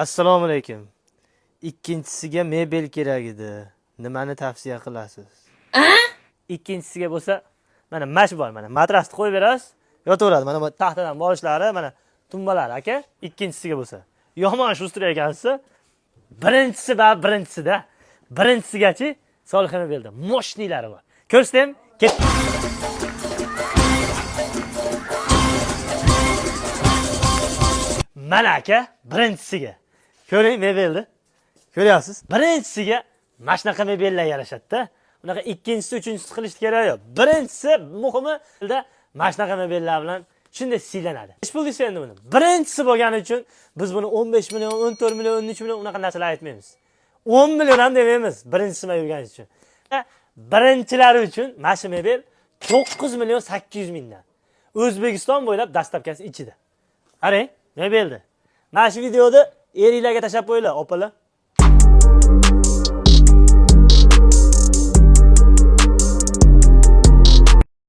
Assalomu alaykum. Ikkinchisiga mebel kerak edi. Nimani tavsiya qilasiz? Ikkinchisiga bo'lsa, mana mash bor, mana matrasni qo'yib berasiz, yotaveradi. Mana bu taxtadan borishlari, mana tumbalari aka. Ikkinchisiga bo'lsa, yomon шустрый ekansiz. Birinchisi va birinchisida. Birinchisigachi Solih mebelda мощный lari bor. Ko'rsataymi? Ket. Mana aka, birinchisiga. Ko'ring mebelni. Ko'ryapsiz? Birinchisiga mana shunaqa mebellar yarashadi-da. Unaqa ikkinchisi, uchinchisi qilish kerak yo'q. Birinchisi muhimi mana shunaqa mebellar bilan shunday siylanadi. Nechi pul deysiz endi buni? Birinchisi bo'lgani uchun biz buni 15 million, 14 million, 13 million unaqa narsalar aytmaymiz. 10 million ham demaymiz birinchisi bilan yurganingiz uchun. Birinchilari uchun mana shu mebel 9 million 800 mingdan. O'zbekiston bo'ylab доставка si ichida. Qarang, mebelni. Mana shu videoni eringlarga tashlab qo'yinglar, opalar.